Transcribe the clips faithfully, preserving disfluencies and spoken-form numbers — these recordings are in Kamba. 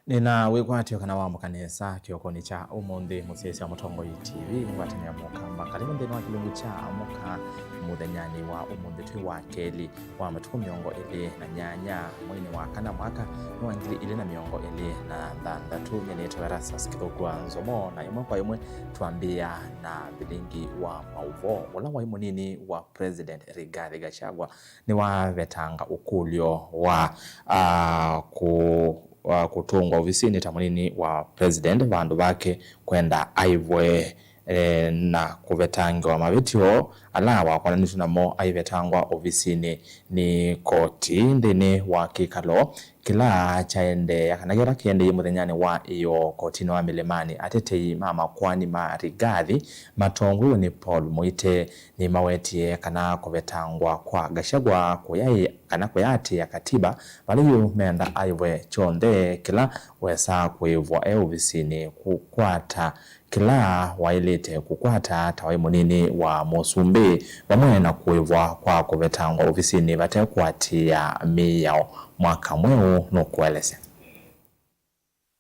Nĩna wĩkwatyo kana wamũka nesa kĩokonĩ kya ũmũnthĩ, mũsyaĩĩsya wa Mũtongoi T V, ngwatanĩo ya Mũkamba. Karibu nthĩnĩ wa kĩlungu kya Amũka mũthenyanĩ wa ũmũnthĩ, twĩ wa kelĩ wa matukũ mĩongo ĩlĩ na nyanya, mweinĩ wa kana, mwaka nĩ wa ngili ilĩ na mĩongo ĩlĩ na thanthatũ. Nyie nĩtawa Erastus Kĩthũku wa Nzomo, na ĩmwe kwa ĩmwe twambĩĩa na vilingi wa maũvoo. Ũla waĩ mũnini wa President Rigathi Gachagua nĩwavetanga ũkũlyo wa, ah, kũ-, wa kũtũngwa ovisinĩ ta mũnini wa President vandũ vake kwenda aĩvwe, eh, na kũvetangĩwa mavĩtyo ala wakwatĩanĩtw'e namo aivetangwa ovisinĩ nĩ koti nthĩnĩ wa kĩkalo kĩla kyaendeea, kana kĩla kĩendeeie mũthenyanĩ wa ĩyoo kotinĩ wa Mĩlĩmanĩ. Atetei ma makoani ma Rigathi matongoew'e nĩ Paul Mũite nĩmawetie kana kũvetangwa kwa Gachagua kũyaĩ-, kana kũyaatĩĩa katiba, vala yu menda aĩvwe kyonthe kĩla wesaa kũĩvwa e ovisinĩ kũkwata kĩla waĩlĩte kũkwata ta waĩ mũnini wa mũsumbĩ, vamwe na kũĩvwa kwa kũvetangwa ovisinĩ vate kũatĩĩa mĩao. Mwaka Mweũ nũkũelesya.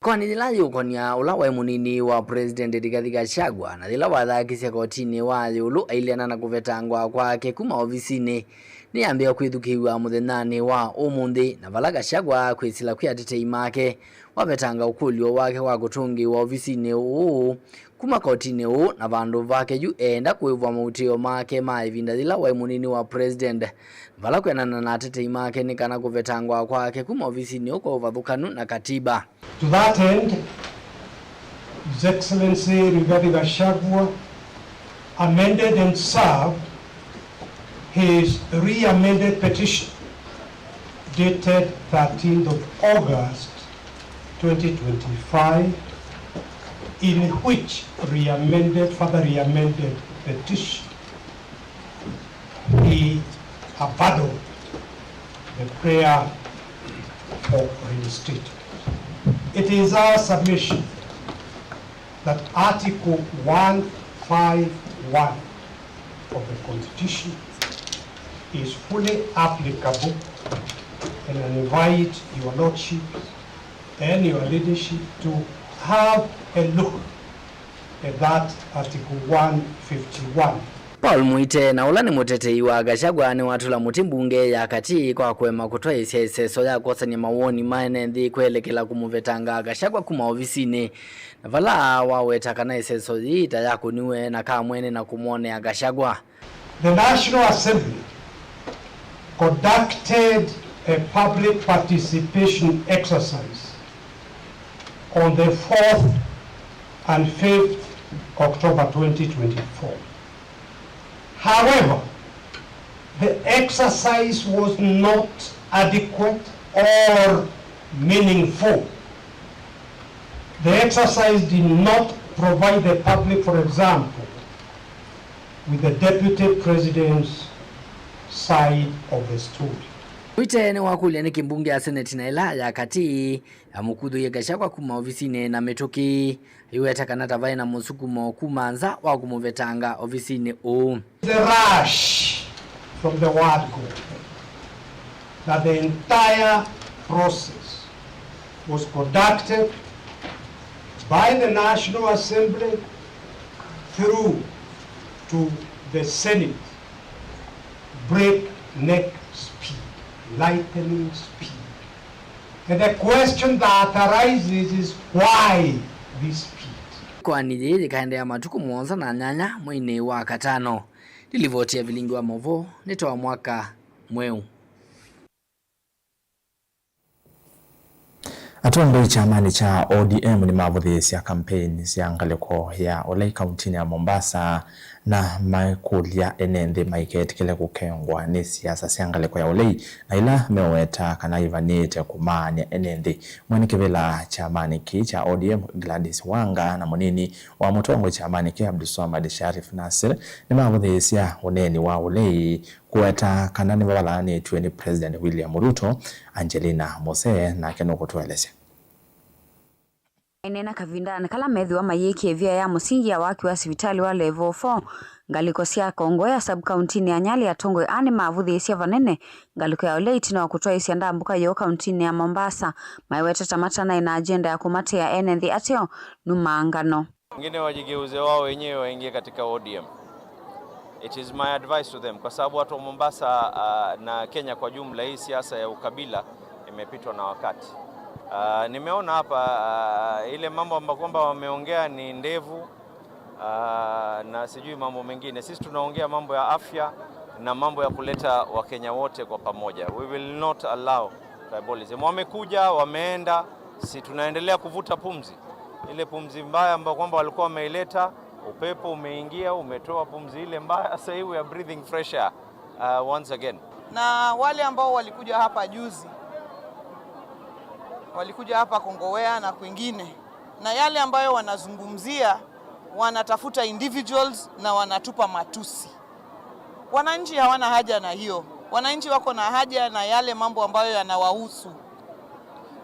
Koani yĩla yĩũkonia ũla waĩ mũnini wa President Rigathi Gachagua, na yĩla wathakisye kotinĩ wa ĩũlũ aileana na kũvetangwa kwake kuma ovisinĩ, nĩyambĩĩa kwĩthukĩĩw'a mũthenyanĩ wa ũmũnthĩ, na vala Gachagua kwĩsĩla kwĩ atetei make wavetanga ũkũlyo wake wa kũtũngĩĩwa ovisinĩ ũũ kuma kotinĩ ũũ, na vandũ vake yu eenda kũĩvwa mautĩĩo make ma ĩvinda yĩla waĩ mũnini wa President, vala kwĩanana na atetei make nĩ kana kũvetangwa kwake kuma ovisinĩ ũũ kwa ũvathũkanu na katiba. To that end, His Excellency Rigathi Gachagua amended and served his re-amended petition dated thirteenth of August twenty twenty-five, in which re-amended, further re-amended petition, he abandoned the prayer for reinstatement. It is our submission that Article one five one of the Constitution is fully applicable, and I invite your lordships and your leadership to have a look at that Article one fifty-one. Paul Mũite, na ũla nĩ mũtetei wa Gachagua, nĩwatũla mũtĩ mbunge ya katĩ kwa kũema kũtwaĩĩsya ĩseso ya kwosany'a mawoni ma ene nthĩ kwelekela kũmũvetanga Gachagua kuma ovisinĩ, na vala waweta kana ĩseso yĩĩ ta yakũniwe na kamwene na kũmwonea Gachagua. The National Assembly conducted a public participation exercise on the fourth and fifth October twenty twenty-four. However, the exercise was not adequate or meaningful. The exercise did not provide the public, for example, with the Deputy President's side of the story. Mũite nĩwakũlya nĩkĩ mbunge ya Senate na ĩla ya katĩ yamũkuthũie Gachagua kuma ovisinĩ na mĩtũkĩ, aiweta kana ta vaĩ na mũsukumo kuma nza wa kũmũvetanga ovisinĩ ũũ. The rush from the word go that the entire process was conducted by the National Assembly through to the Senate, breakneck speed, lightning speed. And the question that arises is why this speed? Koani yĩĩ yĩkaendeea matukũ mũonza na nyanya mweinĩ wa katano. Nĩ livoti ya vilingi wa maũvoo, nĩtawa Mwaka Mweũ. Atongoi kyamanĩ kya O D M nĩmavũthĩĩsya kampeini sya ngalĩko ya ũlei kauntinĩ ya Mombasa, na makũlya ene nthĩ maiketĩkĩle kũkengwa nĩ siasa sya ngalĩko ya ũlei, na ila meũweta kana ivanĩĩte kũmaany'a ene nthĩ. Mwene kĩvĩla kyamanĩ kĩĩ kya O D M Gladys Wanga na mũnini wa mũtongoi kyamanĩ kĩĩ Abdulswamad Sharif Nassir nĩmavũthĩĩsya ũneeni wa ũlei, kũweta kana nĩvavalaanĩtw'e nĩ President William Ruto. Angelina Mose nake nũkũtũelesya. Maineena kavindanĩ kala methĩwa mayĩkie ĩvia ya mũsingi ya waki wa sivitalĩ wa Level four ngalĩko sya Kongowea sub-kauntinĩ ya Nyali, atongoi aa nĩmavũthĩĩsye vanene ngalĩko ya ũlei ĩtina wa kũtwaĩĩsya ndambũka yoo kauntinĩ ya Mombasa, maiwetete matanaĩ na agenda ya kũmatĩa ene nthĩ ateo nũmaangano. Wengine wajigeuze wao wenyewe waingie katika O D M. It is my advice to them, kwa sababu watu wa Mombasa, ah, na Kenya kwa jumla, hii siasa ya ukabila imepitwa na wakati. Ah, nimeona hapa, ah, ile mambo ambayo kwamba wameongea ni ndevu, ah, na sijui mambo mengine. Sisi tunaongea mambo ya afya na mambo ya kuleta Wakenya wote kwa pamoja. We will not allow tribalism. Wamekuja, wameenda, si tunaendelea kuvuta pumzi. Ile pumzi mbaya ambayo kwamba walikuwa wameileta, upepo umeingia, umetoa pumzi ile mbaya. Sasa hii we are breathing fresh air, uh, once again. Na wale ambao walikuja hapa juzi, walikuja hapa Kongowea na kwingine, na yale ambayo wanazungumzia, wanatafuta individuals na wanatupa matusi. Wananchi hawana haja na hiyo. Wananchi wako na haja na yale mambo ambayo yanawahusu,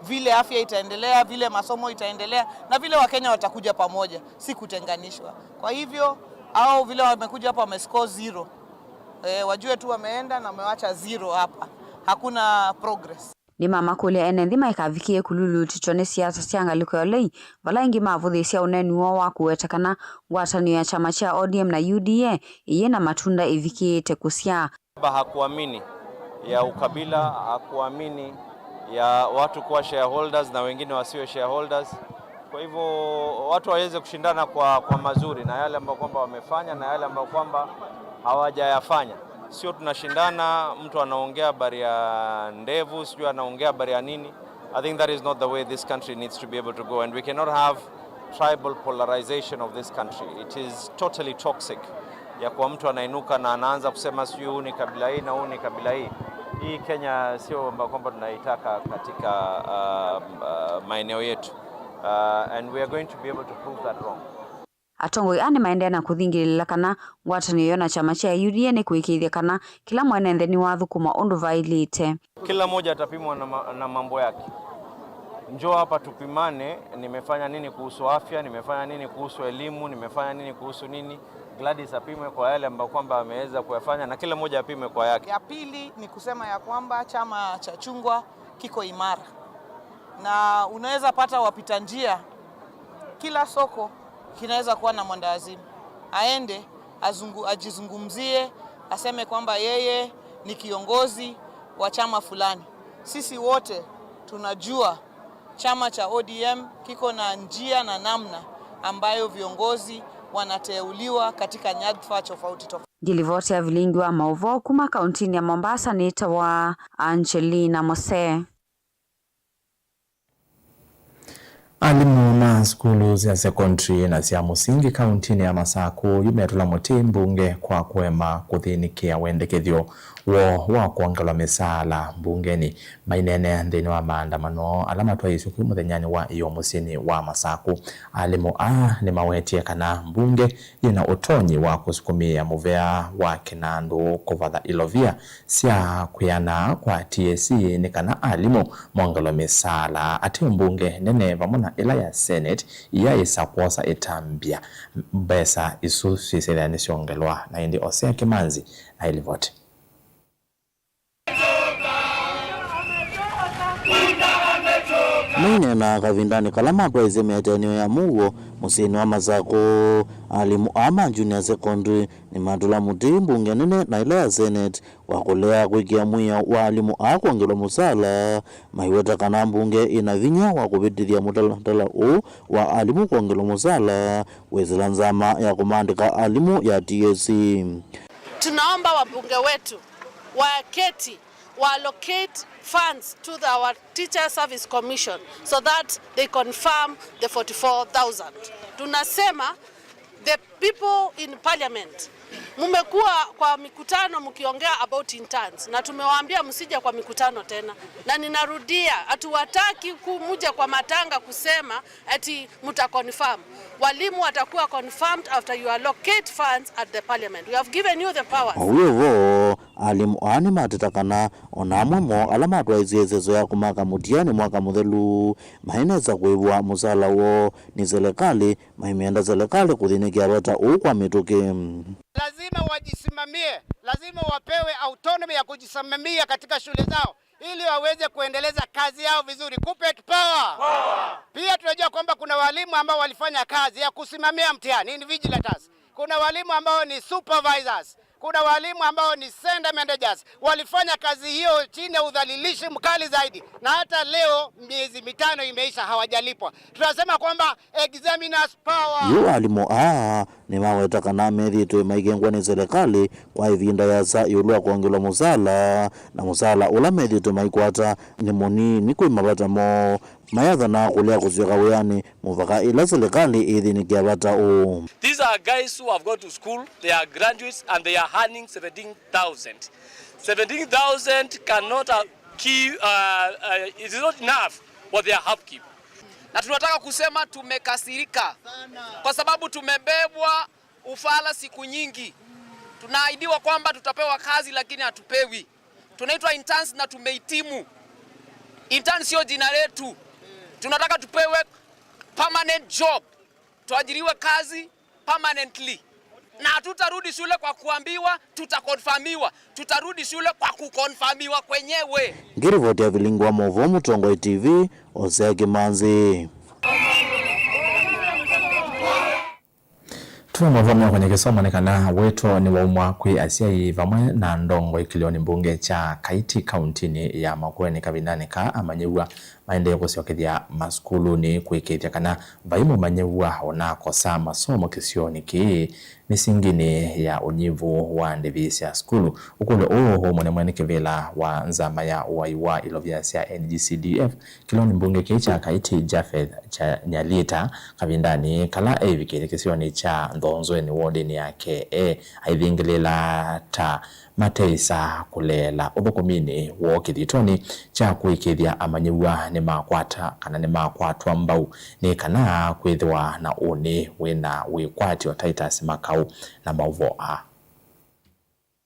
vile afya itaendelea, vile masomo itaendelea, na vile Wakenya watakuja pamoja, si kutenganishwa. Kwa hivyo, hao vile wamekuja hapa wamescore zero. Eh, wajue tu wameenda na wamewacha zero hapa. Hakuna progress. Nĩmamakũlya ene nthĩ maikavikĩe kũlulutĩtw'a nĩ siasa sya ngalĩko ya ũlei, vala ĩngĩ mavũthĩĩsya ũneeni woo wa kũweta kana ngwatanĩo ya kyama kya O D M na U D A ĩyĩ na matunda ĩvikĩĩte kũsyaa. Baba hakuamini ya ukabila, hakuamini ya watu kuwa shareholders na wengine wasiwe shareholders. Kwa hivyo, watu waweze kushindana kwa, kwa mazuri na yale ambayo kwamba wamefanya na yale ambayo kwamba hawajayafanya. Sio tunashindana, mtu anaongea habari ya ndevu, sijui anaongea habari ya nini. I think that is not the way this country needs to be able to go, and we cannot have tribal polarization of this country. It is totally toxic ya kwa mtu anainuka na anaanza kusema sijui huu ni kabila hii na huu ni kabila hii. Hii Kenya sio ambayo kwamba tunaitaka katika, uh, uh, maeneo yetu. Uh, and we are going to be able to prove that wrong. Atongoi aa nĩmaendee na kũthingĩlĩla kana ngwatanĩo yoo na kyama kya U D A nĩkũĩkĩĩthya kana kĩla mwene nthĩ nĩwathũkũma ũndũ vaĩlĩte. Kila mmoja atapimwa na ma-, na mambo yake. Njoo hapa tupimane, nimefanya nini kuhusu afya, nimefanya nini kuhusu elimu, nimefanya nini kuhusu nini. Gladys apimwe kwa yale ambayo kwamba ameweza kuyafanya na kila mmoja apimwe kwa yake. Ya pili ni kusema ya kwamba chama cha chungwa kiko imara. Na unaweza pata wapita njia, kila soko kinaweza kuwa na mwendawazimu. Aende, azungu-, ajizungumzie, aseme kwamba yeye ni kiongozi wa chama fulani. Sisi wote tunajua chama cha O D M kiko na njia na namna ambayo viongozi wanateuliwa katika nyadhifa tofauti tofauti. Ngĩlivoti ya vilingi wa maũvoo kuma kauntinĩ ya Mombasa nĩtawa Angelina Mose. Alimũ ma sukulu sya sekondari na sya mũsingi kauntinĩ ya Masakũ yu metũla mũtĩ mbunge kwa kũema kũthĩnĩkĩa wendekethyo woo wa kwongelwa mĩsaala mbungenĩ. Maineenea nthĩnĩ wa maandamano ala matwaĩĩsye kwĩ mũthenyanĩ wa ĩyoo mũsyĩnĩ wa Masakũ, alimũ aa nĩmawetie kana mbunge yĩna ũtonyi wa kũsukumĩĩa mũvea wa kĩnandũ kũvatha ilovia sya kwĩana kwa T S C nĩ kana alimũ mongelwe mĩsaala. Ateo mbunge nene vamwe na ĩla ya Senate iyaĩsa kwosa ĩtambya mbesa isu syĩsĩthĩa nĩsyongelwa. Na ĩndĩ Osea Kĩmanzi na ĩlivoti. Maineenaa kavindanĩ kala matwaĩĩsye mĩatĩanĩo ya mũuo mũsyĩnĩ wa Masakũ, alimũ aa ma junior secondary nĩmatũla mũtĩ mbunge nene na ĩla ya Senate wa kũlea kwĩkĩa mwĩao wa alimũ aa kwongelwa mũsaala, maiweta kana mbunge ĩna vinya wa kũvĩtĩthya mũtalatala ũũ wa alimũ kwongelwa mũsaala wĩsĩla nzama ya kũmaandĩka alimũ ya T S C. Tunaomba wabunge wetu waketi, wa allocate funds to the, our Teacher Service Commission so that they confirm the forty-four thousand. Tunasema the people in parliament, mmekuwa kwa mikutano mkiongea about interns, na tumewaambia msije kwa mikutano tena, na ninarudia, hatuwataki ku-, muje kwa matanga kusema ati mta confirm. Walimu watakuwa confirmed after you allocate funds at the parliament. We have given you the powers. Ũu w'o Alimũ aa nĩmateta kana o na amwe moo ala matwaisye ĩseso ya kũmaka mũtiani mwaka mũthelu mainesa kũĩvwa mũsala woo nĩ selekalĩ, maimenda selekalĩ kũthĩnĩkĩa vata ũu kwa mĩtũkĩ. Lazima wajisimamie, lazima wapewe autonomy ya kujisimamia katika shule zao ili waweze kuendeleza kazi yao vizuri. Kuppet power! Power! Pia tunajua kwamba kuna walimu ambao walifanya kazi ya kusimamia mtihani, invigilators. Kuna walimu ambao ni supervisors. Kuna walimu ambao ni center managers. Walifanya kazi hiyo chini ya udhalilishi mkali zaidi. Na hata leo miezi mitano imeisha hawajalipwa. Tunasema kwamba examiners power! Yu alimũ aa nĩmaweta kana methĩĩtwe maikengwa nĩ selekalĩ kwa ĩvinda yasa ĩũlũ wa kwongelwa mũsala, na mũsala ũla methĩĩtwe maikwata nĩ mũnini kwĩ mavata moo, mayathanaa kũlea kũsyoka wĩanĩ mũvaka ĩla selekalĩ ĩthĩnĩkĩa vata ũũ. These are guys who have gone to school, they are graduates and they are earning seventeen thousand. Seventeen thousand cannot, uh, keep, uh, uh, it is not enough for their upkeep. Na tunataka kusema tumekasirika kwa sababu tumebebwa ufala siku nyingi. Tunaahidiwa kwamba tutapewa kazi, lakini hatupewi. Tunaitwa interns na tumehitimu. Intern sio jina letu. Tunataka tupewe permanent job. Tuajiriwe kazi permanently. Na hatutarudi shule kwa kuambiwa, tutakonfamiwa. Tutarudi shule kwa kukonfamiwa kwenyewe. Ngĩrivoti ya vilingi wa maũvoo Mũtongoi T V, Osea Kĩmanzi. Tũmũthomea kwenye kĩsomo nĩ kana wĩto nĩwaumwa kwĩ asyai vamwe na ndongoi kĩlĩonĩ mbunge kya Kaiti kauntinĩ ya Makueni kavindanĩ kaa amanyĩw'a maendee kũsyokethya masukulunĩ kũĩkĩĩthya kana vai mũmanyĩw'a ũnakosa masomo kĩsionĩ kĩĩ mĩsinginĩ ya ũnyivu wa ndĩvi sya sukulu. Ũkũlyo ũũ ũmwe nĩ mwene kĩvĩla wa nzama ya ũai wa ilovia sya N G C D F kĩlĩonĩ mbunge kĩĩ kya Kaiti, Japheth Nyalita, kavindanĩ kala eĩvikĩĩthye kĩsionĩ kya Nthonzweni wodinĩ yake, e aithingĩlĩĩla ta mateĩsa kũleela ũthũkũminĩ woo kĩthitonĩ kya kũĩkĩĩthya amanyĩw'a nĩmakwata kana nĩmakwatwa mbau nĩ kana kwĩthĩwa na ũnĩ wĩ na wĩkwatyo. Titus Makau na maũvoo aa.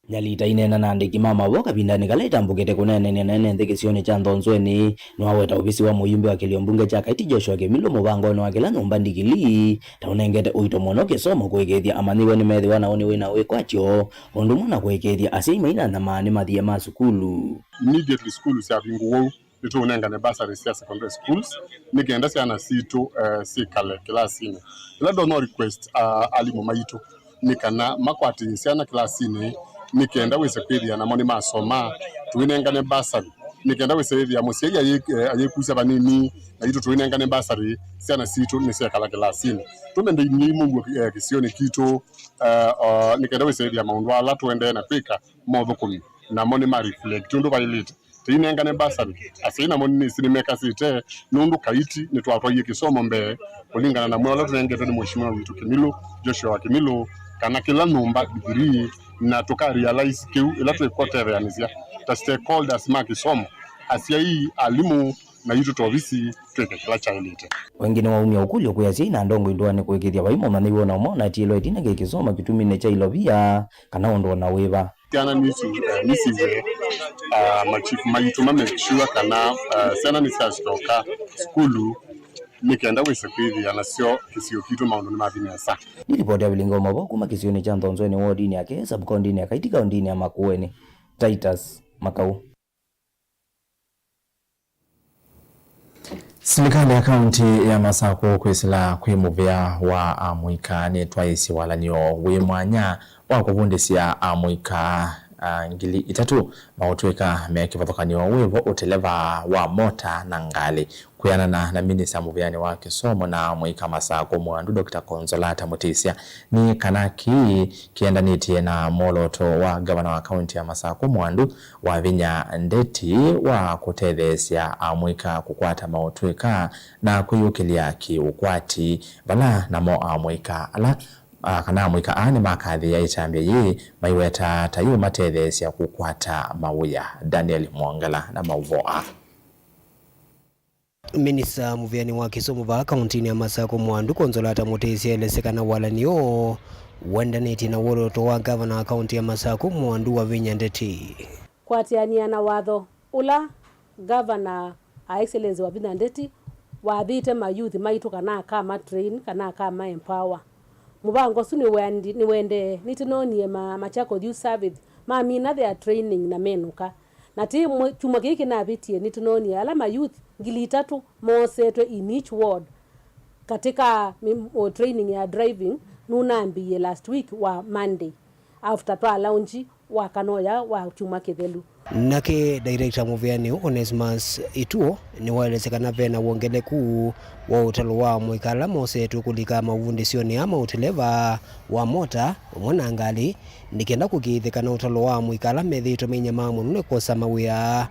Nyalita aineena na andĩki ma maũvoo kavindanĩ kala ĩtambũkĩte kũneenany'a na ene nthĩ kĩsionĩ kya Nthonzweni, nĩwaweta ovisi wa mũyumbe wa kĩlio mbunge kya Kaiti Joshua Kĩmilũ mũvangonĩ wa kĩla nyũmba ndigilii ta ũnengete ũito mũno kĩsomo kũĩkĩĩthya amanyĩw'a nĩmethĩwa na ũnĩ wĩ na wĩkwatyo, ũndũ ũmwe na kũĩkĩĩthya asyai mainanyamaa nĩ mathie ma sukulu. Immediately sukulu syavingũwa ũu, nĩtũũnengane bursary sya secondary schools nĩ kenda syana sitũ, eh, syĩkale kĩlasinĩ. Ĩla ndonya request, ah, alimũ maitũ nĩ kana makwatĩĩe syana kĩlasinĩ nĩ kenda wĩse kwĩthĩa namo nĩmasoma, tũinengane bursary nĩ kenda wĩse ĩthĩa mũsyai ayĩ-, eh, ayĩkusya vanini, na itũ tũinengane bursary, syana sitũ nĩsyekala kĩlasinĩ. Tũmendei mũuo, eh, kĩsionĩ kitũ, eh, o, nĩ kenda wĩse ĩthĩa maũndũ ala tũendee na kwĩka ma ũthũkũmi namo nĩma reflect ũndũ vaĩlĩte. Tũinengane bursary. Asyai namo nĩnĩsĩ nĩmekasĩte, nũndũ Kaiti nĩtwatwaie kĩsomo mbee kũlingana na mwĩa ũla tũnengetwe nĩ Mheshimiwa witũ Kĩmilũ, Joshua wa Kĩmilũ, kana kĩla nyũmba degree, na tũka realize kĩu ĩla twĩkũtetheanĩsya ta stakeholders ma kĩsomo, asyai, alimũ, na itũ ta ovisi twĩke kĩla kyaĩlĩte. Wengĩ nĩwaumya ũkũlyo kwĩ asyai na ndongoi ndũanĩ kũĩkĩĩthya vai mũmanyĩw'a ũna ũmwe ũnatiĩlwa ĩtina kĩ kĩsomo kĩtuminĩ kya ilovia kana ũndũ o na wĩva. Syana nĩsi-, eh, nĩsiw'e, ah, machifu maitũ ma make sure kana, ah, syana nĩsyasyoka sukulu nĩ kenda wĩse kwĩthĩa nasyo kĩsio kitũ maũndũ nĩmathi nesa. Nĩ ripoti ya vilingi wa maũvoo kuma kĩsionĩ kya Nthonzweni wodinĩ ya Kee, sub-kauntinĩ ya Kaiti, kauntinĩ ya Makueni, Titus Makau. Silikalĩ ya kaunti ya Masakũ kwĩsĩla kwĩ mũvĩa wa amũika nĩtwaĩsye walany'o wĩ mwanya wa kũvundĩsya amũika, a, ngili itatũ maũtw'ĩka me kĩvathũkany'o wĩvo ũteleva wa mota na ngalĩ. Kwĩanana na minista mũvĩanĩ wa kĩsomo na amũika Masakũ Mwandu, Doctor Consolata Mũtĩsya, nĩ kana kĩĩ kĩendanĩtye na mwolooto wa ngavana wa kaunti ya Masakũ Mwandu Wavinya Ndeti wa kũtetheesya amũika kũkwata maũtw'ĩka na kwĩyũkĩlya kĩ-ũkwati, vala namo amũika ala, a, kana amũika aa nĩmakathĩĩa ĩtambya yĩĩ maiweta ta yĩũmatetheesya kũkwata mawĩa. Daniel Mwongela na maũvoo aa. Minista mũvĩanĩ wa kĩsomo vaa kaũntĩnĩ ya Masakũ Mwandu Konsolata Mũtĩsya elesya kana walany'o ũendanĩtye na woloto wa ngavana wa kaũntĩ ya Masakũ Mwandu Wavinya Ndeti. Kũatĩanĩa na watho ũla Ngavana, Her Excellency Wavinya Ndeti, wathĩte ma youth maitũ kana akama train kana akama empower. Mũvango ũsu nĩwendi-, nĩwendee. Nĩtũnoonie ma Machakos Youth Service mamina their training na menũka. Na ti mwe-, kyumwa kĩĩ kĩnavĩtie nĩtũnoonie ala ma youth ngili itatũ moosetwe in each ward katika mi-, o, training ya driving nũnambĩĩe last week wa Monday after twa launch wa kana ũya wa kyumwa kĩthelu. Nake director mũvĩanĩ Onesmus Ituo nĩwaelesya kana ve na wongeleku wa ũtalo wa amũika ala mosetwe kũlika mavundĩsyonĩ aa ma ũteleva wa mota vamwe na ngalĩ, nĩ kenda kũkĩĩthya kana ũtalo wa amũika ala methĩĩtwe mainyamaamwa mũno nĩ kwosa mawĩa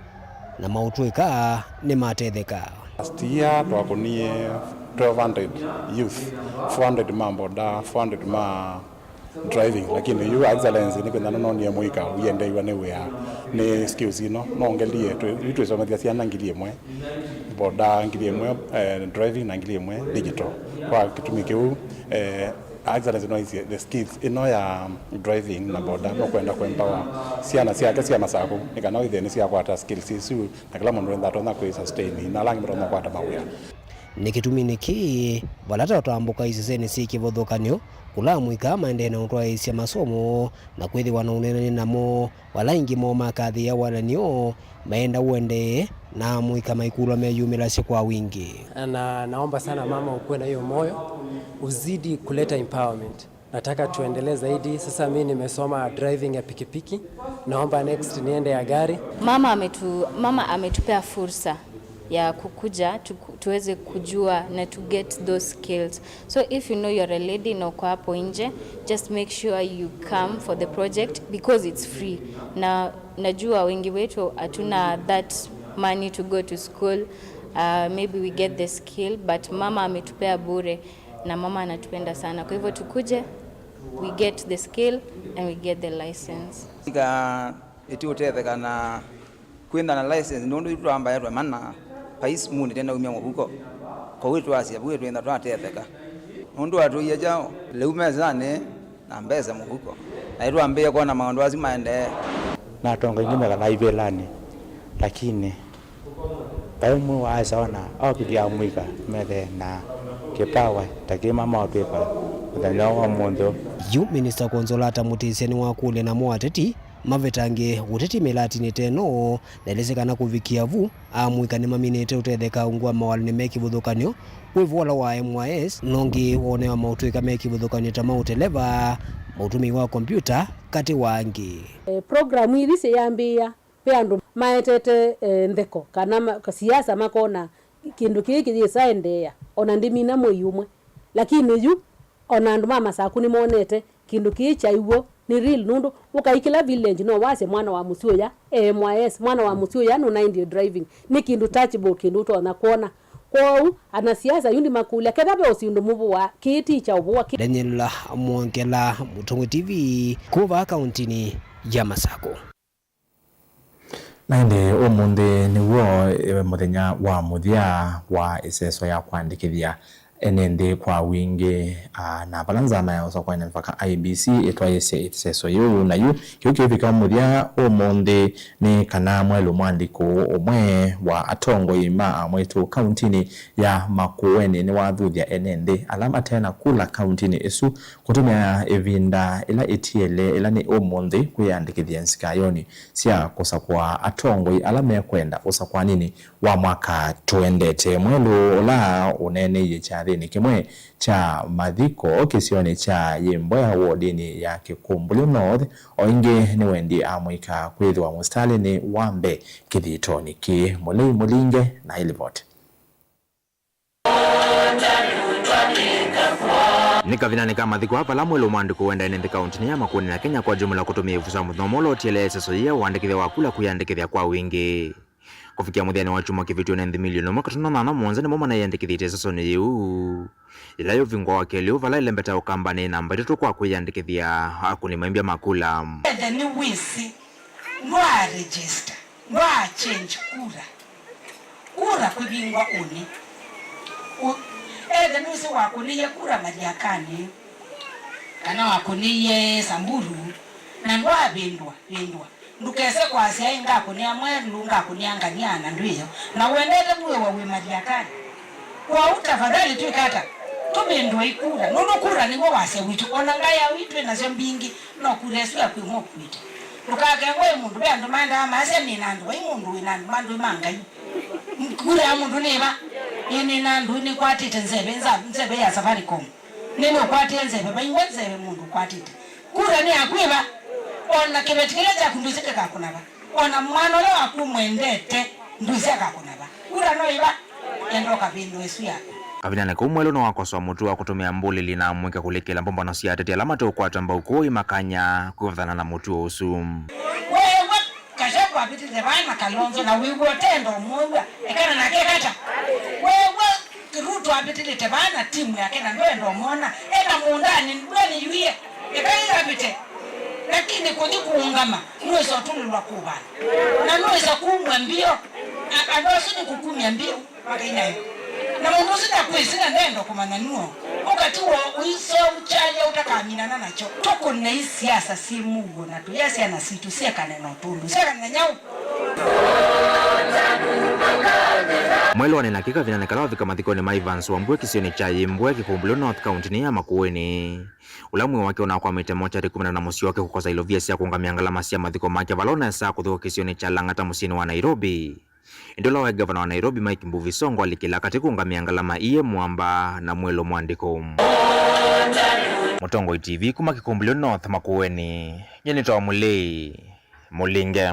na maũtũĩka nĩmatetheka. Last year twakũnie twelve hundred youth, four hundred ma boda, four hundred ma driving, lakini yu Excellency nĩ kwĩthana nũnoonie mũika ũiendeiwa nĩ wĩa nĩ skills ino. Nongelie twĩ-, yu twĩsomethya syana ngili ĩmwe boda, ngili ĩmwe, eh, driving na ngili ĩmwe digital. Kwa kĩtumi kĩu, eh, Excellency noisye the skills ino ya driving na boda nũkwenda kũempower syana syake sya Masakũ nĩ kana wĩthĩe nĩsyakwata skills isu, na kĩla mũndũ wenda atonya kwĩ sustain na ala angĩ matonya kwata mawĩa. Nĩ kĩtuminĩ kĩĩ, vala ta twambũka isesenĩ syĩ kĩvathũkany'o, kũla amũika maendee na ũtwaĩĩsya masomo na kwĩthĩwa na ũneenany'a namo, vala aingĩ moo makathĩĩa walany'o maenda ũendee, na amũika maikũlwa meyumĩlasya kwa wingĩ. Na naomba sana mama ukuwe na hiyo moyo, uzidi kuleta empowerment. Nataka tuendelee zaidi. Sasa mi nimesoma driving ya pikipiki. Naomba next niende ya gari. Mama ametu-, mama ametupea fursa ya kukuja tu-, tuweze kujua na to get those skills. So if you know you're a lady na uko hapo nje, just make sure you come for the project because it's free. Na najua wengi wetu hatuna that money to go to school. Uh, maybe we get the skill, but mama ametupea bure. Na mama anatupenda sana. Kwa hivyo tukuje, we get the skill and we get the license. Ika ĩtiũtetheka na kwĩnda na license, nũndũ itũ twambaĩtwe mana pais muni tena umya mũvuko. Kwoou twasya vu twĩnda twatetheka. Nũndũ atũie kyaũ, lĩu mesanĩ na mbesa mũvuko. Na itwambĩĩe kwona maũndũ asu maendee. Natonga ingĩ mekana ivĩlanĩ, lakini Vai ũmwe waaĩsa ona okĩlya amũika methe na kĩpawa ta kĩ mama wa twĩka mũthenya wa ũmũnthĩ. Yu Minista Consolata Mũtĩsya nĩwakũlya namo ateti mavetange ũteti mĩlatinĩ ta ĩno, na elesya kana kũvikĩa vu, amũika nĩmaminĩte ũtetheka ungu wa mawalĩnĩ me kĩvathũkany'o, kwĩ vola wa M Y S, nongi wonewa maũtũĩka me kĩvathũkany'o ta ma ũteleva, ũtũmĩi wa kombyũta, katĩ wa angĩ. Eh, programu ithi syĩyambĩĩa. Ve andũ maetete, eh, ntheko kana ma-, ka siasa makona kĩndũ kĩĩ kĩyĩsa endeea, ona ndĩmina mwei ũmwe. Lakini yu, ona andũ ma Masaku nĩmonete kĩndũ kĩĩ kyaĩ w'o nĩ real, nũndũ ũkai kĩla village no wasye mwana wa mũsyĩ ũya e M Y S, mwana wa mũsyĩ ũya nũnaendie driving. Nĩ kĩndũ touchable, kĩndũ ũtonya kwona. Kwoou, anasiasa yu ndimakũlya, ketha ve o syĩndũ mũvũaa, kĩĩ ti kya ũvũa kĩ- Daniel Mwongela, Mũtongoi T V, kuma kauntinĩ ya Masaku. Na ĩndĩ ũmũnthĩ nĩw'o, eh, mũthenya wa mũthya wa ĩseso ya kũandĩkĩthya ene nthĩ kwa wingĩ, ah, na vala nzama ya ũsakũany'a mĩvaka I E B C ĩtwaĩĩsye ĩseso yĩu. Na yu kĩu kĩvika mũthya ũmũnthĩ nĩ kana mwelũ mwandĩko ũmwe wa atongoi ma amwĩtũ kauntinĩ ya Makueni nĩwathuthya ene nthĩ ala mate na kula kauntinĩ ĩsu kũtũmĩa ĩvinda ĩla ĩtiele, ĩla nĩ ũmũnthĩ, kwĩyandĩkĩthya nzikayonĩ sya kũsakũa atongoi ala mekwenda ũsakũaninĩ wa mwaka tũendete. Mwelũ ũla ũneeneie kyathĩnĩ kĩmwe kya mathiko kĩsionĩ kya Yĩmboya wodinĩ ya Kĩkũmbũlĩ North, o ĩngĩ nĩwendie amũika kwĩthĩwa mũsitalĩnĩ wa mbee kĩthĩtonĩ kĩĩ. Mũlei Mũlinge na ĩlivoti. Nĩ kavindanĩ ka mathiko aa vala mwelũ mwandĩko ũendae nĩ nthĩ kauntinĩ ya Makueni na Kenya kwa jumla kũtũmĩa ĩvuso ya mũthenya ũmwe ũla ũtiele ĩseso yĩĩ ya ũandĩkĩthya wa kula kwĩyandĩkĩthya kwa wingĩ. Kũvikĩa mũthyanĩ wa kyumwa kĩvĩtũku, ene nthĩ milioni ĩmwe katono nyanya mũonza nĩmo maneeyandĩkĩthĩtye ĩsesonĩ yĩu, yĩla yũvingwa wakelĩ ũũ vala ĩlembeta ũkambanĩ namba itatũ kwa kwĩyandĩkĩthya akũni maimbya ma kula. Wethe nĩwĩsĩ, ndwaa register, ndwaa change kura. Kura Kũvingwa ũnĩ. Ũ-, ethe nũsĩ wakũnĩie kura Mathiakanĩ, kana wakũnĩie Samburu, na ndwaavĩndũa, vĩndũa. Ndũkese kwasya, "Ĩ, ngakũnĩa mwendũ, ngakũnĩa ngania," na ndwĩyo. Na ũendete kwĩwa wĩ Mathiakanĩ. Kwoou tafadhali twĩka ata? Tũvĩndũei kura. Nũndũ kura nĩw'o wasya witũ. O na ngaĩa ii twĩ nasyo mbingĩ, no kura ĩsu yaku ĩmwe ũkuĩte. Ndũkakengwe nĩ mũndũ. Ve andũ maendaa maasya, "Nĩ na andũ vai mũndũ wĩ na andũ ma ndũĩ ma Ngai." Kura ya mũndũ nĩ va? Ĩ, nĩ na andũ nĩkwatĩte nzeve, nza-, nzeve ya Safaricom. Nĩnũkwatie nzeve, vaiwe nzeve mũndũ ũkwatĩte. Kura nĩ yaku ĩva? O na kĩveti kĩla kyaku ndwĩsĩ kĩkakũna va? O na mwana ũla waku ũmwendete ndwĩsĩ akakũna va? Kura no ĩva? Enda ũkavĩndũe ĩsu yaku. Kavindanĩ kau, Mwelũ nĩwakosoa mũtuo wa kũtũmĩa mbũlĩli na amũika kũlikĩla mbũmbano sya ateti ala mate ũkwata mbau kũũ imakany'a kwĩvathana na mũtuo ũsu. Wewe Gachagua avĩtĩte vaa na Kalonzo, na wĩw'a ũtenda ũmwĩw'a, ekana nake kata. Wewe Ruto avĩtĩlĩte vaa na timu yake, na ndwenda ũmwona. Ena mũũndanĩ, ndwene yuie. Eka ĩavĩte. Lakini kũthi kũũngama, nũĩsa ũtũlũlwa kũvana. Na nũĩsa kumw'a mbio. A-, andũ asu nĩ kũkumya mbio. Makainaĩ. Na mũndũ ũsu ndakwĩsĩ na ndenda kũmanya nũũ. Ũkati woo ũisookya ũtakaminana nakyo. Tũkũnei siasa syĩ mũuo na tũya syana sitũ syekane na ũtũndũ. Syekane na nyaũ? Mwelũ wanena kĩ kavindanĩ kala wavika mathikonĩ ma Evans Wambua kĩsionĩ kya Yĩmbwe, Kĩkũmbũlyo North, kauntinĩ ya Makueni, ũla mwĩĩ wake ũnakwamĩte mochari kumana na mũsyĩ wake kũkosa ilovia sya kũũngamĩa ngalama sya mathiko make vala ũnaesaa kũthikwa kĩsionĩ kya Lang'ata mũsyĩnĩ wa Nairobi. Ĩndĩ ũla waĩ ngavana wa Nairobi, Mike Mbuvi Sonko, alikĩla katĩ kũũngamĩa ngalama iĩ mwamba na Mwelũ mwandĩko. Mũtongoi T V kuma Kĩkũmbũlyo North, Makueni, nyie nĩtawa Mũlei Mũlinge.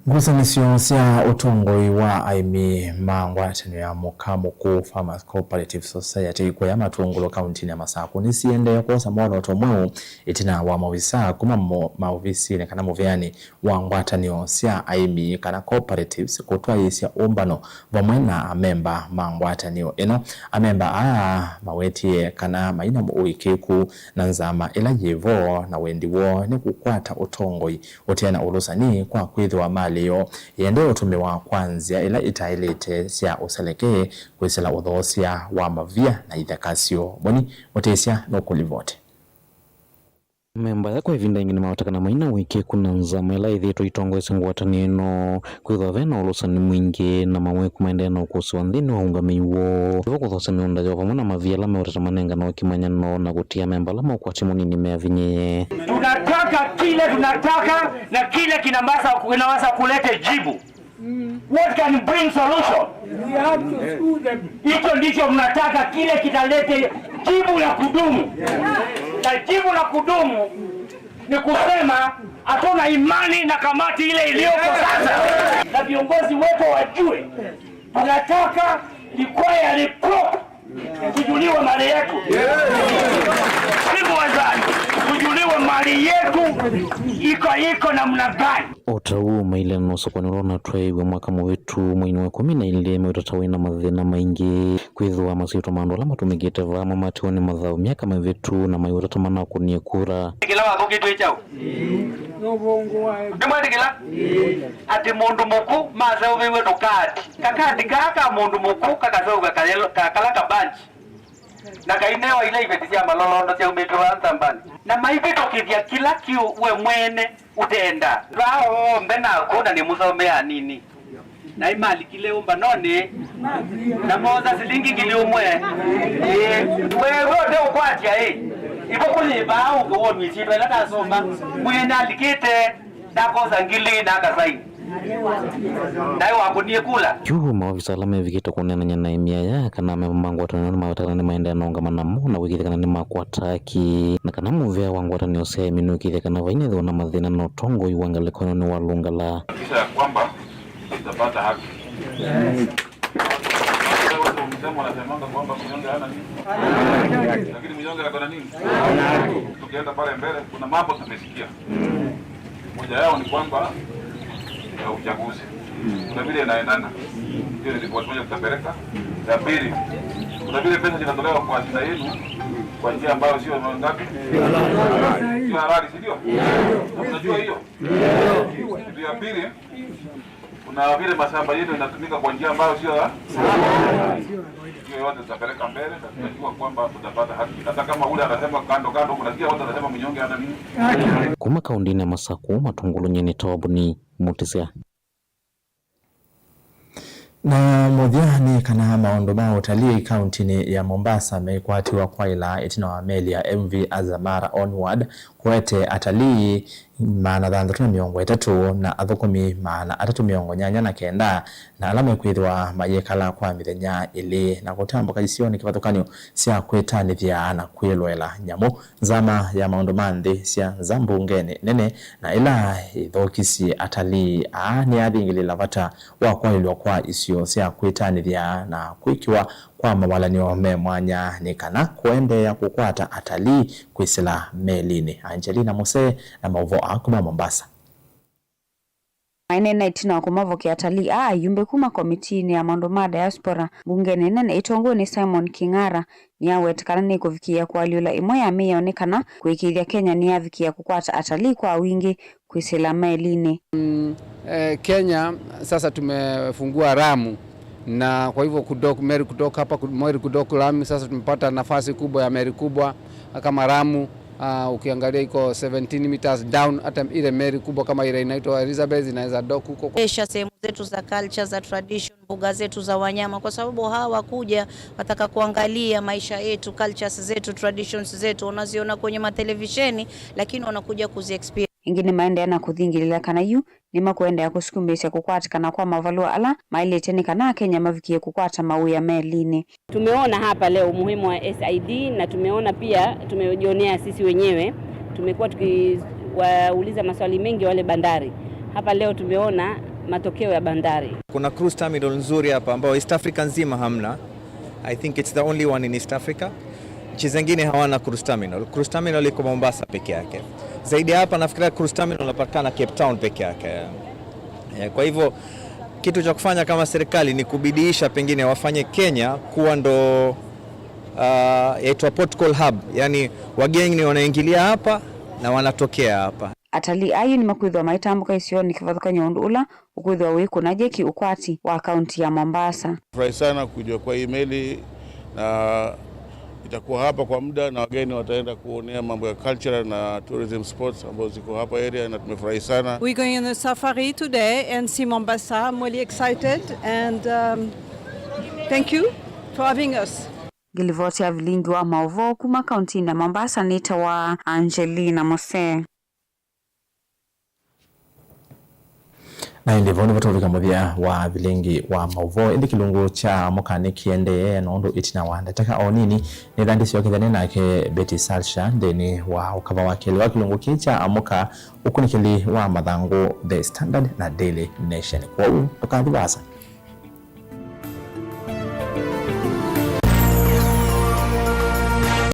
Ngusanĩsyo sya ũtongoi wa aĩmi ma ngwatanĩo ya Mũka Mũkũũ Farmers Cooperative Society kũya Matũngũlũ kauntinĩ ya Masakũ nĩsiendee kwosa mwolooto mweũ ĩtina wa maovisaa kuma mo-, maovisinĩ kana mũvĩanĩ wa ngwatanĩo sya aĩmi kana cooperatives kũtwaĩĩsya ũmbano vamwe na amemba ma ngwatanĩo ĩno. Amemba aa mawetie kana maina ũĩkĩĩku na nzama ĩla yĩ vo na wendi woo nĩ kũkwata ũtongoi ũte na ũlũsani kwa kwĩthĩwa malĩ yoo yĩendee ũtũmĩwa kwa nzĩa ila itaĩlĩte sya ũselekee kwĩsĩla ũthoosya wa mavia na itheka syoo. Mwoni Mũtĩsya nũkũlivoti. Amemba aya kwa ĩvinda yĩngĩ nĩmaweta kana maina ũĩkĩĩku na nzama ĩla yĩthĩĩtwe itongoesye ngwatanĩo ĩno, kwĩthĩwa ve na ũlũsani mwingĩ na maweku maendee na ũkũsĩwa nthĩnĩ wa ũũngamĩi woo. Vo kũthoosya mĩũnda yoo vamwe na mavia ala meũtata manenganawa kĩmanyano na kũtia amemba ala ma ũkwati mũnini meavinyĩe. Tunataka kile tunataka na kile kinaweza, kinaweza kuleta jibu. What can bring solution? We have to sue them. Hicho ndicho mnataka, kile kitalete jibu la kudumu. Na jibu la kudumu ni kusema hatuna imani na kamati ile iliyoko sasa. Na viongozi wetu wajue, tunataka require report. Tujuliwe mali yetu. Sivyo wazani, tujuliwe mali yetu iko, iko namna gani? O ta ũu maile na ũsakũani ũla ũnatwaĩiwe mwaka mũvĩtu, mweinĩ wa ĩkũmi na ilĩ, meũtata wĩ na mathĩna maingĩ. Kwĩthĩwa masyĩtwa ma andũ ala matũmĩkĩte vaa mamatiwe nĩ mathaũ myaka mĩvĩtu na maiũtata manakũnie kura. Kĩla wathũkĩtwe kyaũ? Nĩmwetĩkĩla atĩ mũndũ mũkũ maseũvĩw'e tũkati. Kakati kaa ka mũndũ mũkũ kakaseũvw'a kayelo-, ka-, kala kabanji. Na kainewa ila iveti sya malolondo syaumĩtw'e vaa nzambanĩ. Na maivĩtũkĩthya kĩla kĩu we mwene ũtenda. Vaa onthe nakũ na nĩmũsomea anini. Na imalikile ũmbanonĩ, na moosa silingi ngili ũmwe. Ĩĩ, wewe ũte ũkwatya ĩ. Ivuku yĩ vaa ũngĩ wonw'ĩsye ĩtwa ĩla tasoma. Mwene alikĩte, ndakosa ngili na akasaini. Naĩ wakũnie kula. Yu maovisa ala mevikĩte kũneenany'a na aĩmi aya kana amemba ma ngwatanĩo nĩmaweta kana nĩmaendeea na ũngama namo na wĩkĩĩthya kana nĩmakwata haki, na kana mũvĩa wa ngwatanĩo sya aĩmi nĩwĩkĩĩthya kana vainethĩwa na mathĩna na ũtongoi wa ngalĩko ĩno nĩwalũngala. Hakikisha ya kwamba tutapata haki. Msemo unasemanga kwamba mnyonge hana nini? Lakini mnyonge ako na nini? Tukienda pale mbele, kuna mambo tumesikia. Moja yao ni kwamba ya uchaguzi. Kuna vile inaendana. Hiyo ni ripoti moja tutapeleka. Ya pili, Kuna vile pesa zinatolewa kwa shida yenu kwa njia ambayo sio ngapi? Sio halali, si ndio? Unajua hiyo? Kitu ya pili, kuna vile mashamba yenu inatumika kwa njia ambayo sio ya, hiyo yote tutapeleka mbele na tunajua kwamba tutapata haki. Hata kama ule anasema kando kando, kuna pia watu wanasema mnyonge hana nini. Kuma kaũntĩnĩ ya Masaku, Matungulu nyie nĩ Tobuni Mutisya. Na mũthya nĩ kana maũndũ ma ũtalii kaũntĩnĩ ya Mombasa mekwatiwa kwaĩla ĩtina wa meli ya M V Azamara Onward kũete atalii maana thanthatũ na mĩongo ĩtatũ na athũkũmi maana atatũ mĩongo nyanya na kenda, na ala mekwĩthĩwa mayĩkala kwa mĩthenya ĩlĩ na kũtambũka isionĩ kĩvathũkany'o sya kwĩtanĩthya na kwĩloela nyamũ. Nzama ya maũndũ ma nthĩ sya nza mbungenĩ nene na ĩla ĩthokisye atalii aa nĩyathingĩlĩla vata wa kwaĩlw'a kwa isio sya kwĩtanĩthya na kwĩkĩwa kwa mawalany'o me mwanya nĩ kana kũendeea kũkwata atalii kwĩsĩla melinĩ. Angelina Muse na maũvoo aa kuma Mombasa. Maineena ĩtina wa kũmavokea atalii aa, ayumbe kuma komitiinĩ ya maũndũ ma diaspora mbungenĩ nene ĩtongoew'e nĩ Simon King'ara nĩyaweta kana nĩkũvikĩĩa kũalyũla ĩmwe ya mĩao nĩ kana kũĩkĩĩthya Kenya nĩyavikĩĩa kũkwata atalii kwa wingĩ kwĩsĩla melinĩ. Eh, Kenya sasa tumefungua Ramu, na kwa hivyo kudock, meli kudock hapa, ku- meli kudock Lamu, sasa tumepata nafasi kubwa ya meli kubwa kama Ramu. Ah, ukiangalia iko seventeen meters down, hata ile meli kubwa kama ile inaitwa Elizabeth inaweza dock huko. Kuboresha sehemu zetu za culture, za tradition, mbuga zetu za wanyama, kwa sababu hawa wakuja wataka kuangalia maisha yetu, cultures zetu, traditions zetu, wanaziona kwenye matelevisheni, lakini wanakuja kuzi experience. Ĩngĩ nĩmaendeea na kũthingĩlĩla kana yu nĩmakũendeea kũsukumĩĩsya kũkwatĩkana kwa mavalũa ala maĩlĩte nĩ kana Akenya mavikĩe kũkwata mawĩa melinĩ. Tumeona hapa leo umuhimu wa S I D na tumeona pia, tumejionea sisi wenyewe. Tumekuwa tukiwauliza maswali mengi wale bandari. Hapa leo tumeona matokeo ya bandari. Kuna cruise terminal nzuri hapa ambayo East Africa nzima hamna. I think it's the only one in East Africa. Nchi zingine hawana cruise terminal. Cruise terminal iko Mombasa peke yake. Zaidi ya hapa, nafikiria cruise terminal inapatikana Cape Town peke yake. Eh, kwa hivyo, kitu cha kufanya kama serikali ni kubidiisha, pengine wafanye Kenya kuwa ndo, ah, yaitwa port call hub, yani wageni wanaingilia hapa na wanatokea hapa. Atalii ayu nĩmakwĩthĩwa maitambũka isionĩ kĩvathũkany'o ũndũ ũla ũkwĩthĩwa wĩ kũna jeki ũkwati wa kaunti ya Mombasa. Furahi sana kujua kwa hii meli na itakuwa hapa kwa muda na wageni wataenda kuonea mambo ya cultural na tourism spots ambazo ziko hapa area, na tumefurahi sana. We're going on a safari today and see Mombasa. I'm really excited and, um, thank you for having us. Ngĩlivoti ya vilingi wa maũvoo kuma kauntinĩ ya Mombasa nĩtawa Angelina Mose. Na ĩndĩ vau nĩvo tũvika mũthya wa vilingi wa maũvoo. Ĩndĩ kĩlungu kya amũka nĩkĩendee, na ũndũ ĩtina wa ndatĩka o nini nĩthandĩsyo kĩthane nake Betty Salsha nthĩnĩ wa ũkava wa kelĩ wa kĩlungu kĩĩ kya amũka, ũkunĩkĩli wa mathangũ The Standard na Daily Nation. Kwoou ndũkathi vaasa.